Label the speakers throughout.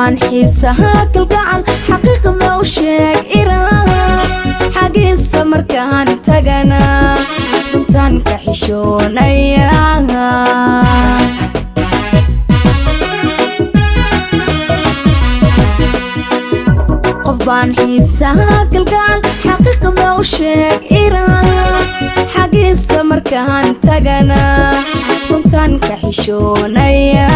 Speaker 1: Baan xiisaha kalgacal xaqiiqda u sheeg iraa, xagiisa markaan tagana runtaan ka xishoonaya. Qof baan xiisaha kalgacal xaqiiqda u sheeg iraa, xagiisa markaan tagana runtaan ka xishoonaya.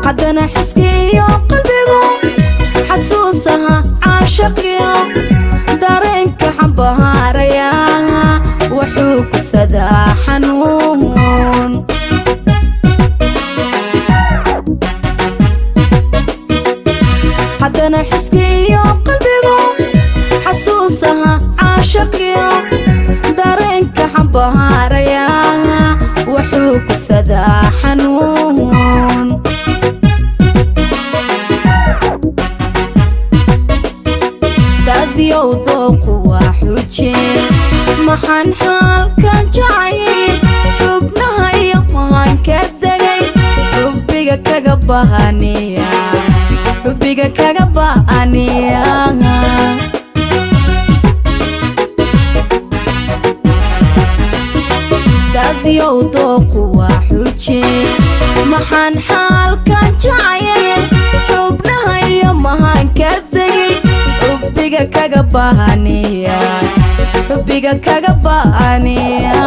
Speaker 1: Haddana xiski iyo qalbigu xasuusaha caashaqiyo dareenka xambaaraya wuxuu kusadaa xanuun. Haddana xiski iyo qalbigu xasuusaha caashaqiyo dareenka xambaaraya wuxuu kusadaa xanuun. Dadyow dooqu waa xuje, maxaan xaalkan jacayl xubnaha iyo maanka degay xubbiga kaga bahaniya, xubbiga kaga ba'aniya. Dadyow dooqu waa xuje, maxaan xaalkan jacayl xubnaha iyo mahanka degay xubbiga kaga bahaniya, xubbiga kaga ba'aniya.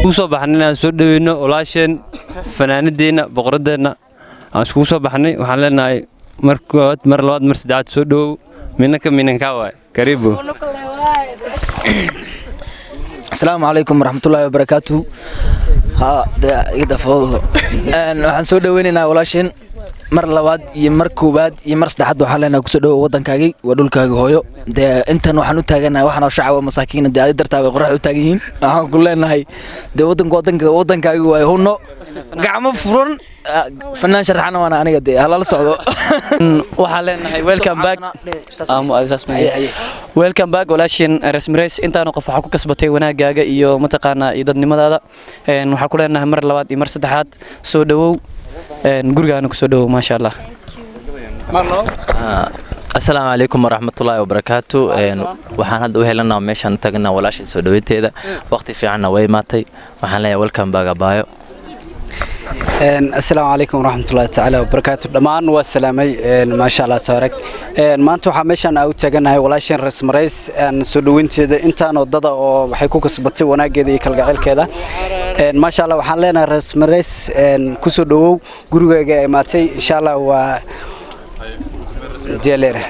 Speaker 2: Ugu soo baxnay inaan soo dhaweyno walaasheen, fanaanadeenna, boqoradeenna aan iskugu soo baxnay. Waxaan leenahay mar koowaad, mar labaad, mar saddexaad, soo dhowow. Minanka minankaa waay, karibu.
Speaker 3: Asalaamu calaykum waraxmatullaahi wabarakaatuhu. Waxaan soo dhaweynaynaa walaasheen mar labaad iyo mar koowaad iyo mar saddexaad. Waxaan leenahay kusoo dhawow waddankaagii, waa dhulkaagi hooyo. Dee intan waxaan u taaganahay waxaan shacab masaakiina, dee adi dartaa bay qoraxda u taagan yihiin. Waxaan ku leenahay dee waddanku waddanka waddankaagi waayo, hunno gacmo furan. Fanaan sharaxana waana aniga, dee halala socdo.
Speaker 4: Waxaan leenahay welcome back, welcome back walaashin Rasmi Rays. Intaanu qof waxaa ku kasbatay wanaagaaga iyo mataqaanaa iyo dadnimadaada. Waxaa ku leenahay mar labaad iyo mar saddexaad soo dhawow, gurigaana ku soo dhawow, maasha Allah.
Speaker 5: Asalaamu calaykum waraxmatullaahi wabarakaatu. Waxaan hadda u helanaa meeshaan tagnaa walaasha soo dhaweynteeda. Waqti fiicanna way imaatay. Waxaan leeyahay welcome back, abaayo.
Speaker 6: Asalaamu calaykum waraxmatullahi tacaala wabarakaatu. Dhammaan waa salaamay, maasha Allah tabaarak. Maanta waxaa meeshaan u taaganahay walaasheen Rasmarays soo dhaweynteeda. Intaan wadada oo waxay ku kasbatay wanaageeda iyo kalgacaylkeeda, maasha Allah. Waxaan leenahay Rasmarays, kusoo dhawow gurigayga imaatay, insha Allah waa diyaaleera.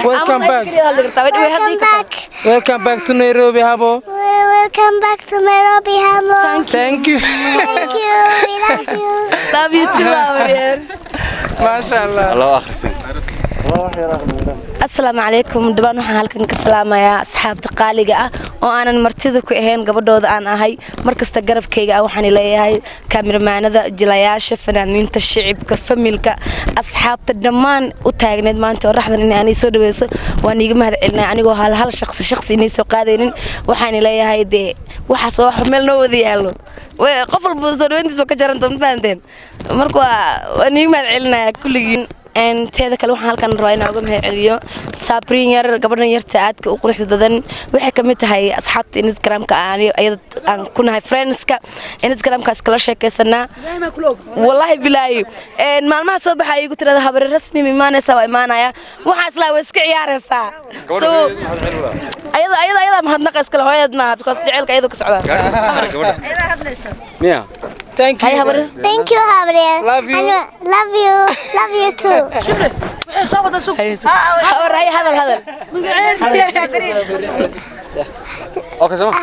Speaker 7: Welcome back.
Speaker 8: Welcome back.
Speaker 7: Welcome back to Nairobi, Habo.
Speaker 8: Welcome back to Nairobi, Habo.
Speaker 7: Thank you.
Speaker 8: Thank you. We love you.
Speaker 1: Love you too, Abrier.
Speaker 7: Masha Allah.
Speaker 2: Loo akhrisin.
Speaker 9: Asalaamu calaykum dhawaan. Waxaan halkan ka salaamayaa asxaabta qaaliga ah oo aanan martida ku ahayn, gabadhooda aan ahay, markasta garabkayga ah. Waxaan leeyahay kaamiramaanada, jilayaasha, fanaaniinta, shicibka, familka, asxaabta dhammaan u taagneed maanta oraxdan in aanay soo dhaweyso, waan iiga mahad celinaya anigoo hal hal shaqsi shaqsi inay soo qaadaynin. Waxaan leeyahay dee waxaas oo wax meel noo wada yaallo, qof walba soo dhaweyntiisa ka jaranta, ma fahanteen? Marka waan iiga mahad celinayaa kulligiin. Teeda kale, waxaan halkan rabaa inaan uga mahad celiyo Sabriin yar, gabadhan yarta aadka u quruxda badan. Waxay ka mid tahay asxaabta Instagramka aan iyada aan ku nahay friendska Instagramkaas kala sheekaysanaa. Wallaahi bilaahi, maalmaha soo baxa igu tirada habare rasmi ma imaanaysaa? Waa imaanaya. Waxaa islaa waa iska ciyaaraysaa. So ayada ayada ayada mahadnaqa iskale, hooyadeed maaha, because jaceylka ayada ku socdaa.
Speaker 2: Miya.
Speaker 7: Thank you.
Speaker 9: Hay habare.
Speaker 8: Thank you, Gabriel.
Speaker 7: Love you.
Speaker 8: And love you. Love you too.
Speaker 9: Habar, hay hadal hadal.
Speaker 2: Okay, sama.